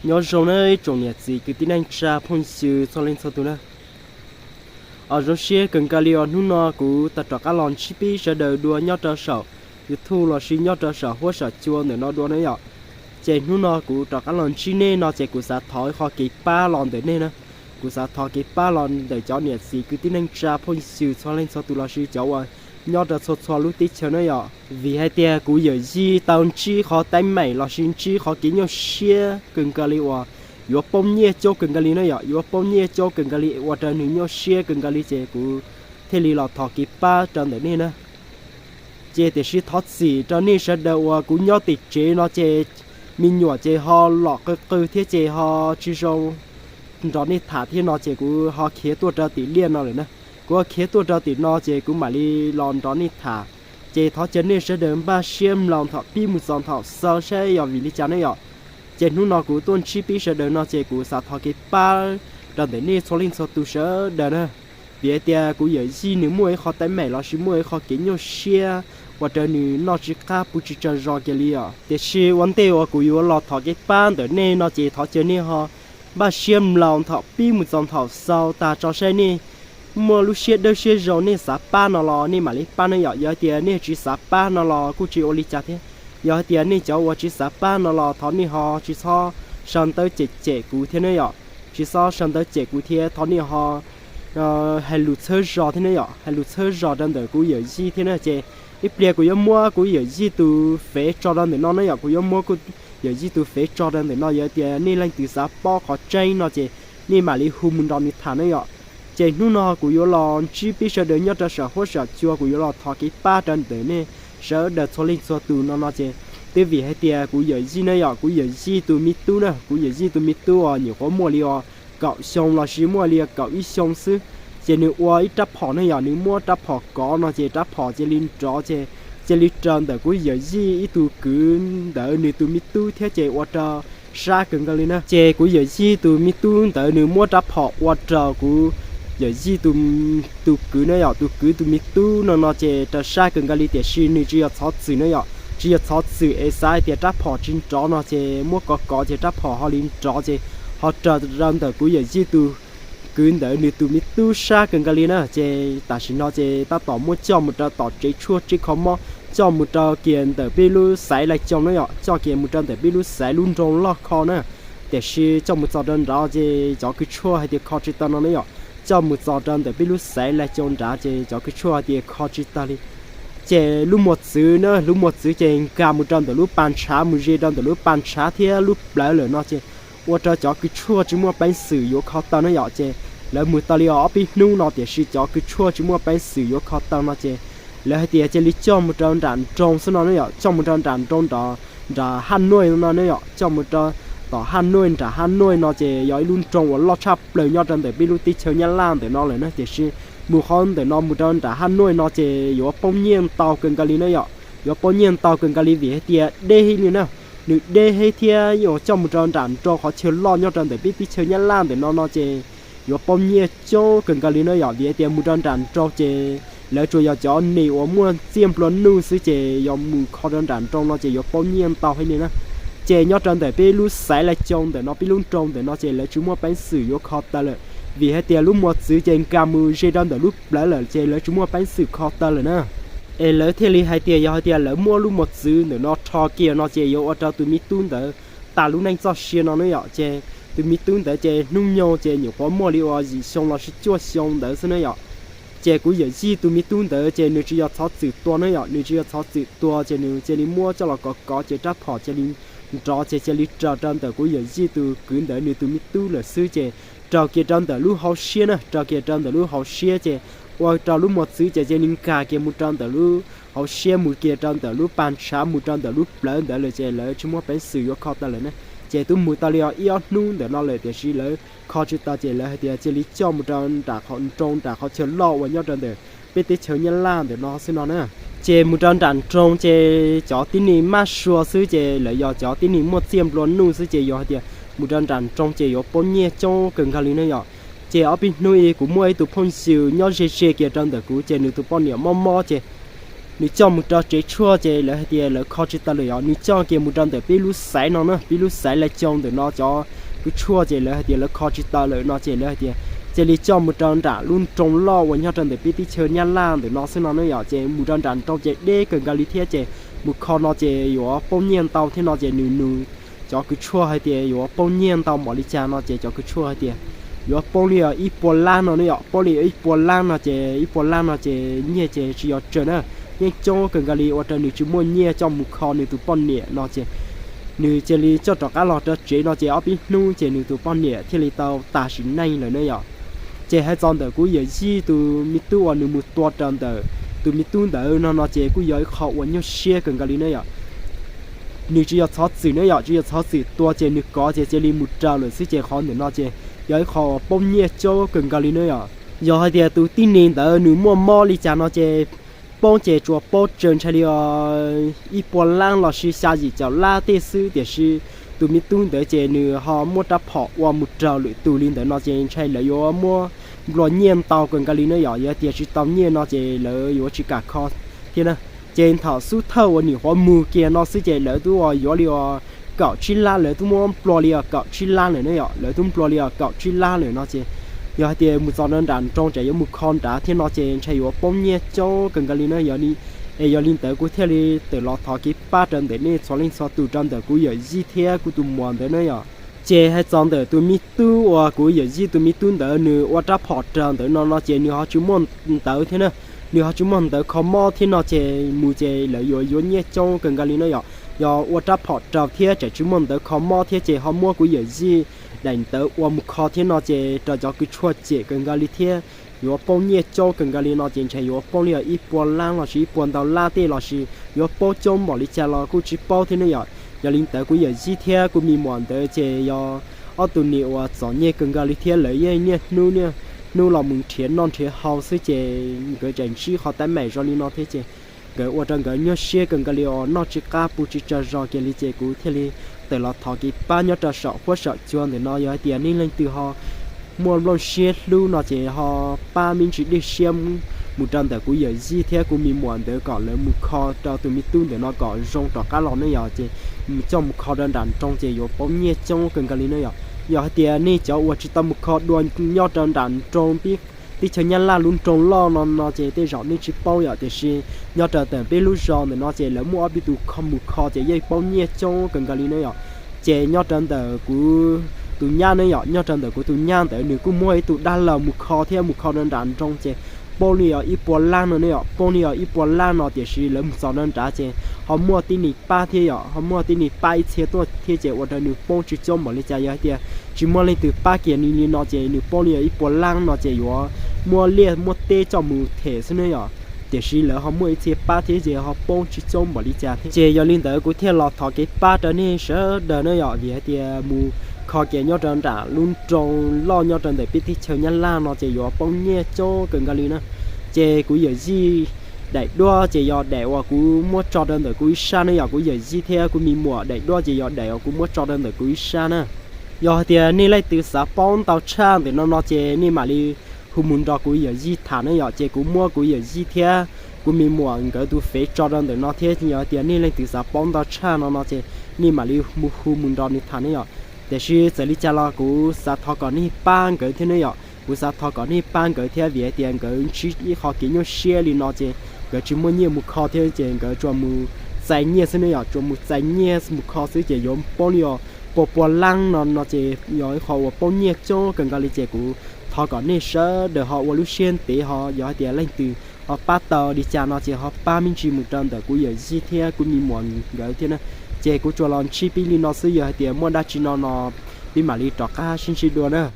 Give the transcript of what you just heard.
Nyob zoo nawb ib tsoom niam txiv kwv tij neej tsa phooj ywg txhua leej txhua tus na. Os, zoo siab kawg nkaus li uas hnub no kuv tau rov qab los ntsib peb sawv daws dua nyob rau saum YouTube lossis nyob rau saum huab saum cua ntawm no dua na yom. Ces hnub no kuv rov qab los ntsib nej no ces kuv xav thov ib qho kev pab los ntawm nej na. Kuv xav thov kev pab los ntawm cov niam txiv kwv tij neej tsa phooj ywg txhua leej txhua tus lossis cov uas nyob rau txhua txhua lub teb chaws na yom. Vim hais tias kuv yawm yij tau ntsib qhov teeb meem lossis ntsib qhov kev nyuaj siab kawg nkaus li uas yuav poob nyiaj coob kawg nkaus li na yom, yuav poob nyiaj coob kawg nkaus li ua rau nws nyuaj siab kawg nkaus li ces kuv thiaj li los thov kev pab rau ntawm nej na. Ces tiam sis thov txim rau nej sawv daws uas kuv nyob tim tsev no ces me nyuam ces ho lom qw qw thiab ces ho tsis zoo nrog nej tham thiab no ces kuv ho khiav tuaj rau tim liaj no lawm na. Kuv ho khiav tuaj rau tim no ces kuv mam li los nrog nej tham. Ces thov caw nej sawv daws npaj siab mloog thaum pib mus txog thaum xaus saib yog vim li cas ne yom. Ces hnub no kuv tuaj ntsib peb sawv daws no ces kuv xav thov kev pab rau ntawm nej txhua leej txhua tus sawv daws na. Vim hais tias kuv yawm yij nws muaj ib qho teeb meem lossis muaj ib qho kev nyuaj siab ua rau nws noj tsis qab pw tsis tsaug zog kiag li os. Tiam sis ua ntej uas kuv yuav los thov kev pab ntawm nej no ces thov caw nej ho npaj siab mloog thaum pib mus txog thaum xaus tag tso saib nej muaj lub siab dawb siab zoo nej xav pab no los nej mam li pab ne yom. Yog hais tias nej tsis xav pab no los kuj tsis ua li cas thiab. Yog hais tias nej cov uas tsis xav pab no los thov nej ho tsis txhob sau ntawv cem cem kuv thiab ne yom. Tsis txhob sau ntawv cem kuv thiab, thov nej ho hais lus txhawb zog thiab ne yom, hais lus txhawb zog rau ntawm kuv yawm yij thiab na. Ces ib pliag kuv yuav muab kuv yawm yij tus fev tso rau ntawm no ne yom, kuv yuav muab kuv yawm yij tus fev tso rau ntawm no, yog tias nej leej twg xav paub qhov tseeb no ces nej mam li hu mus nrog nws tham ne yom. Ces hnub no kuv yuav los ntsib peb sawv daws nyob rau saum huab saum cua, kuv yuav los thov kev pab rau ntawm nej sawv daws txhua leej txhua tus no no ces twb vim hais tias kuv yawm yij ne yom, kuv yawm yij tus me tub na, kuv yawm yij tus me tub uas nyuam qhuav muaj li uas kaum xyoo lossis muaj li kaum ib xyoo xwb. Ces nws ua ib rab phom ne yom, nws muab rab phom kov no ces rab phom cia li nrov ces cia li raws ntawm kuv yawm yij ib tug kwv ntawd nws tus me tub thiab ces ua rau sab kawg nkaus li na. Ces kuv yawm yij tus me tub ntawd nws muab rab phom ua rau kuv yawm yij tus kwv na yom, tus kwv tus me tub no no ces raws sab kawg nkaus li, tiam sis nws tsis yog txhob txwm na yom, tsis yog txhob txwm es xav hais tias rab phom tsis nrov no ces muab kov kov ces rab phom ho li nrov ces ho raws rau ntawm kuv yawm yij tus kwv ntawd nws tus me tub sab kawg nkaus li na. Ces tam sim no ces tab tom muab coj mus rau tom tsev tshuaj tsev kho mob, coj mus rau kiag ntawm peb lub xaiv Lais Coo na yom, coj kiag mus rau ntawm peb lub xaiv lub nroog Loj Kho na. Tiam sis coj mus txog rau nrad ces cov kws tshuaj hais tias kho tsis tau no na yom, coj mus txog rau ntawm peb lub xaiv Lais Coo nrad ces cov kws tshuaj hais tias kho tsis tau li. Ces lub mos txwv na, lub mos txwv ces nkag mus rau ntawm lub pas ntshav, mus ze rau ntawm lub pas ntshav thiab lub plawv lawm no ces ua rau cov kws tshuaj tsis muaj peev xwm yuav kho tau na yom. Ces lawv mus tau li ob peb hnub no tiam sis cov kws tshuaj tsis muaj peev xwm yuav kho tau no ces lawv hais tias cia li coj mus rau nram nroog xwb no ne yom, coj mus rau nram nroog nram Haj Nuaj no ne yom, coj mus rau tom Haj Nuaj, nram Haj Nuaj no ces yog ib lub nroog uas loj tshaj plaws nyob rau ntawm peb lub teb chaws Nyab Laj ntawm no lawm na. Tiam sis mus qhov ntawm no mus rau nram Haj Nuaj no ces yuav poob nyiaj ntau kawg nkaus li na yom, yuav poob nyiaj ntau kawg nkaus li vim hais tias deb heev li na, nws deb heev thiab yuav coj mus rau nram nroog qhov chaw loj nyob rau ntawm peb teb chaws Nyab Laj ntawm no no ces yuav poob nyiaj coob kawg nkaus li na yom, vim hais tias mus rau nram nroog ces lawv tsuas yog cov neeg uas muaj txiaj nplua nuj xwb ces yog mus kho rau nram nroog no ces yuav poob nyiaj ntau heev li na. Ces nyob rau ntawm peb lub xaiv Lais Coo ntawm no, peb lub nroog ntawm no ces lawv tsis muaj peev xwm yuav kho tau lawm, vim hais tias lub mos txwv ces nkag mus ze rau ntawm lub plawv lawm ces lawv tsis muaj peev xwm kho tau lawm na. Es lawv thiaj li hais tias yog hais tias lawv muab lub mos txwv ntawm no rho kiag no ces yuav ua rau tus me tub ntawd tas lub neej txoj sia no na yom. Ces tus me tub ntawd ces hnub nyoog ces nyuam qhuav muaj li uas yim xyoo lossis cuaj xyoo ntawd xwb na yom. Ces kuv yawm yij tus me tub ntawd ces nws tsis yog txhob txwm tua na yom, nws tsis yog txhob txwm tua ces nws cia li muab coj los kov kov ces rab phom cia li nrov ces cia li raug rau ntawm kuv yawm yij tus kwv ntawd nws tus me tub lawm xwb ces raug kiag rau ntawm lub hauv siab na, raug kiag rau ntawm lub hauv siab ces ua rau lub mos txwv ces cia li nkag kiag mus rau ntawm lub hauv siab, mus kiag rau ntawm lub pas ntshav, mus rau ntawm lub plawv ntawd lawm ces lawv tsis muaj peev xwm yuav kho tau lawm na. Ces twb mus tau li ib ob hnub ntawm no lawm tiam sis lawv kho tsis tau ces lawv hais tias cia li coj mus rau nram qhov nroog nram qhov chaw loj uas nyob rau ntawm peb teb chaws Nyab Laj ntawm no xwb no na. Ces mus rau nram nroog ces cov tib neeg mab sua xwb ces lawv yog cov tib neeg muaj txiaj nplua nuj xwb ces yog hais tias mus rau nram nroog ces yuav poob nyiaj coob kawg nkaus li na yom. Ces ob peb hnub ib kuv muaj ib tug phooj ywg nyob ze ze kiag rau ntawm kuv ces nws tus poj niam mob mob ces Nws coj mus rau tsev tshuaj ces lawv hais tias lawv kho tsis tau lawm yom. Nws coj kiag mus rau ntawm peb lub xaiv no na, peb lub xaiv Lais Coo ntawm no cov kws tshuaj ces lawv hais tias lawv kho tsis tau lawm no ces lawv hais tias cia li coj mus rau nram lub nroog loj uas nyob rau ntawm peb teb chaws Nyab Laj ntawm no xwb no ne yom. Ces mus rau nram nroog ces deb kawg nkaus li thiab ces mus kho no ces yuav poob nyiaj ntau thiab no ces nws nug cov kws tshuaj hais tias yuav poob nyiaj ntau npaum li cas no ces cov kws tshuaj hais tias yuav poob li ib puas lab no ne yom. Poob li ib puas lab no ces ib puas lab no ces nyiaj ces tsis yog tsawg na, yeej coob kawg nkaus li ua rau nws tsis muaj nyiaj coj mus kho nws tus poj niam no ces nws cia li coj rov qab los rau tsev no ces ob peb hnub ces nws tus poj niam thiaj li tau tas sim neej lawm ne yom. Ces hais txog ntawm kuv yawm yij tus me tub uas nws mus tua raws ntawm tus me tub ntawd no no ces kuj yog ib qho uas nyuaj siab kawg nkaus li ne yom. Nws tsis yog txhob txwm ne yom, tsis yog txhob txwm tua ces nws kov ces cia li mus raws lawm xwb ces qhov ntawm no ces yog ib qho uas poob nyiaj coob kawg nkaus li ne yom. Yog hais tias tus tib neeg ntawd nws muaj mob li cas no ces poob ces tsuas poob tsawg ntshai li ib puas lab lossis xya yim caum lab tej xwb, tiam sis tus me tub ntawd ces nws ho muaj rab phom ua mus raws lwm tus li ntawd no ces ntshai lawv yuav muab nplua nyiaj ntau kawg nkaus li ne yom. Yog tias tsis tau nyiaj no ces lawv yuav tsis kam kho thiab na. Ces thaum xub thawj uas nyuam qhuav mus kiag no xwb ces lawv twb ua yuav li uas kaum tsib lab, lawv twb muab nplua li uas kaum tsib lab lawm ne yom, lawv twb nplua li uas kaum tsib lab lawm no ces yog hais tias mus txog nram nroog tsam yuav mus kho nrad thiab no ces ntshai yuav poob nyiaj coob kawg nkaus li na. Es yog li ntawd kuv thiaj li tawm los thov kev pab rau ntawm nej txhua leej txhua tus rau ntawm kuv yawm yij thiab kuv tus muam ntawd na yom. Ces hais txog ntawm tus me tub uas kuv yawm yij tus me tub ntawd nws ua rab phom raug ntawd no no ces nws ho tsis muaj ntawv thiab na, nws ho tsis muaj ntawv kho mob thiab no ces mus ces lawv yuav yuav nyiaj coob kawg nkaus li na yom. Yog ua rab phom raug thiab tsam tsis muaj ntawv kho mob thiab ces ho muab kuv yawm yij daim ntawv ua mus kho thiab no ces rau cov kws tshuaj cem kawg nkaus li thiab yuav poob nyiaj coob kawg nkaus li no ces ntshai yuav poob li ib puas lab lossis ib puas ntau lab tej lossis yuav poob coob npaum li cas los kuj tsis paub thiab ne yom. Yog li ntawd kuv yawm yij thiab kuv me muam ntawd ces yog ob tug niam uas txom nyem kawg nkaus li thiab lawv yeej niaj hnub niaj hnub los mus nrhiav noj nrhiav haus xwb ces nkawd tseem ntsib qhov teeb meem zoo li no thiab ces nkawd ua rau nkawd nyuaj siab kawg nkaus li uas noj tsis qab pw tsis tsaug zog kiag li ces kuv thiaj li tawm los thov kev pab nyob rau saum huab saum cua ntawm no. Yog hais tias nej leej twg ho muaj nplooj siab hlub no ces ho pab me ntsis dej siab mus rau ntawm kuv yawm yij thiab kuv me muam ntawd kom lawv mus kho rau tus me tub ntawm no kom zoo rov qab los ne yom. Ces mus coj mus kho rau nram nroog ces yuav poob nyiaj coob kawg nkaus li ne yom. Yog hais tias nej cov uas tsis tau mus kho dua nyob rau nram nroog peb teb chaws Nyab Laj lub nroog loj no no ces tej zaum nej tsis paub yom, tiam sis nyob rau ntawm peb lub zos ntawm no ces lawv muaj ob peb tus kho mus kho ces yeej poob nyiaj coob kawg nkaus li ne yom. Ces nyob rau ntawm kuv tus nyab ne yom, nyob rau ntawm kuv tus nyab ntawd nws kuj muaj ib tug dab laug mus kho thiab mus kho rau nram nroog ces poob li yog ib puas lab no ne yom, poob li yog ib puas lab no tiam sis lawv mus txog rau nrad ces ho muaj tib neeg pab thiab yom, ho muaj tib neeg pab ib txhia tuaj thiab ces ua rau nws poob tsis coob npaum li cas. Yog hais tias tsis muaj leej twg pab kiag nws li no ces nws poob li yog ib puas lab no ces yuav muaj liaj muaj teb coj mus them xwb ne yom. Tiam sis lawv ho muaj ib txhia pab thiab ces ho poob tsis coob npaum li cas thiab. Ces yog li ntawd kuv thiaj los thov kev pab rau nej sawv daws na yom, vim hais tias mus kho ces nyob rau nram lub nroog loj nyob rau ntawm peb teb chaws Nyab Laj no ces yuav poob nyiaj coob kawg nkaus li na. Ces kuv yawm yij daim duab ces yog daim uas kuv muab tso rau ntawm kuv ib sab ne yom, kuv yawm yij thiab kuv me muam daim duab ces yog daim uas kuv muab tso rau ntawm kuv ib sab na. Yog hais tias nej leej twg xav paub ntau tshaj ntawm no no ces nej mam li hu mus nrog kuv yawm yij tham ne yom, ces kuv muab kuv yawm yij thiab kuv me muam nkawd tus fev tso rau ntawm no thiab. Yog hais tias nej leej twg xav paub ntau tshaj no no ces nej mam li mus hu mus nrog nws tham ne yom. Tiam sis txawm li cas los kuv xav thov kom nej pab nkawd thiab ne yom, kuv xav thov kom nej pab nkawd thiab vim hais tias nkawd ntsib ib qho kev nyuaj siab li no ces nkawd tsis muaj nyiaj mus kho thiab ces nkawd tsuas mus txais nyiaj xwb ne yom, tsuas mus txais nyiaj mus kho xwb ces yuav poob li os puas puas lab no no ces yog ib qho uas poob nyiaj coob kawg nkaus li ces kuv thov kom nej sawv daws ho ua lub siab ntev ho yog hais tias leej twg ho pab tau li cas no ces ho pab me ntsis mus rau ntawm kuv yawm yij thiab kuv me muam nkawd thiab na. Ces kuv tsuas los ntsib peb li no xwb, yog hais tias muaj dab tsi no no peb mam li rov qab sib ntsib dua na.